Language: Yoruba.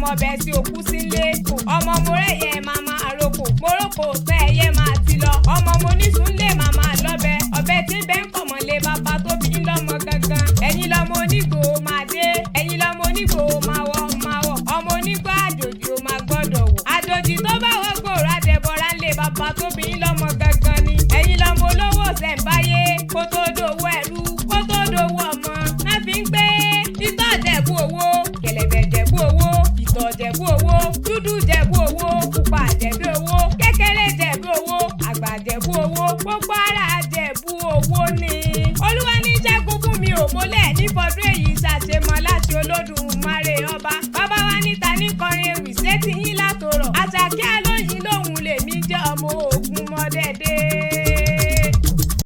Mọ̀bẹ̀ sí òkú sílé. Ọmọ mo rẹ̀yẹ màmá àrokò, moroko tán ẹyẹ máa ti lọ. Ọmọ mo nísùn lè màmá lọ́bẹ̀, ọbẹ̀ tí bẹ́ẹ̀ ń kọ̀mọ̀lé bàbá tó bí lọ́mọ gangan. Ẹ̀yin lọ́mọ onígbò máa dé, ẹ̀yin lọ́mọ onígbò máa wọ̀ máa wọ̀, ọmọ onígbò àjòjì ò máa gbọ́dọ̀ wọ̀. Àjòjì tó bá wọ́n gbòòrò àdẹ̀bọ̀rà lè bàbá tó bí lọ́mọ gangan ni. Ẹ̀yin lọ́mọ olówó ṣẹ̀ǹbáyé, kó tó dòwó ẹrú, kó tó dòwó ọmọ. Náà fi ń gbé itọ́ jẹ̀bú owó, kẹ̀lẹ̀bẹ̀ jẹ̀bú owó, ìtọ̀ jẹ̀bú owó, dúdú jẹ̀bú owó, pupa jẹ̀bú owó, kékeré jẹ̀bú owó, àgbà jẹ̀bú owó, gbogbo ara jẹ̀bú owó ni. Olúwa ní ṣẹ́gun fún mi ò mọ́lẹ̀ ní fọdún èyí ṣàṣemọ́ láti Olódùmarè ọba. Bàbá wa níta ní kọrin ewì sétí yín látòrọ̀. Àṣàkí alóyin lòun lèmi jẹ́ ọmọ ogun mọ́dẹ́dẹ́.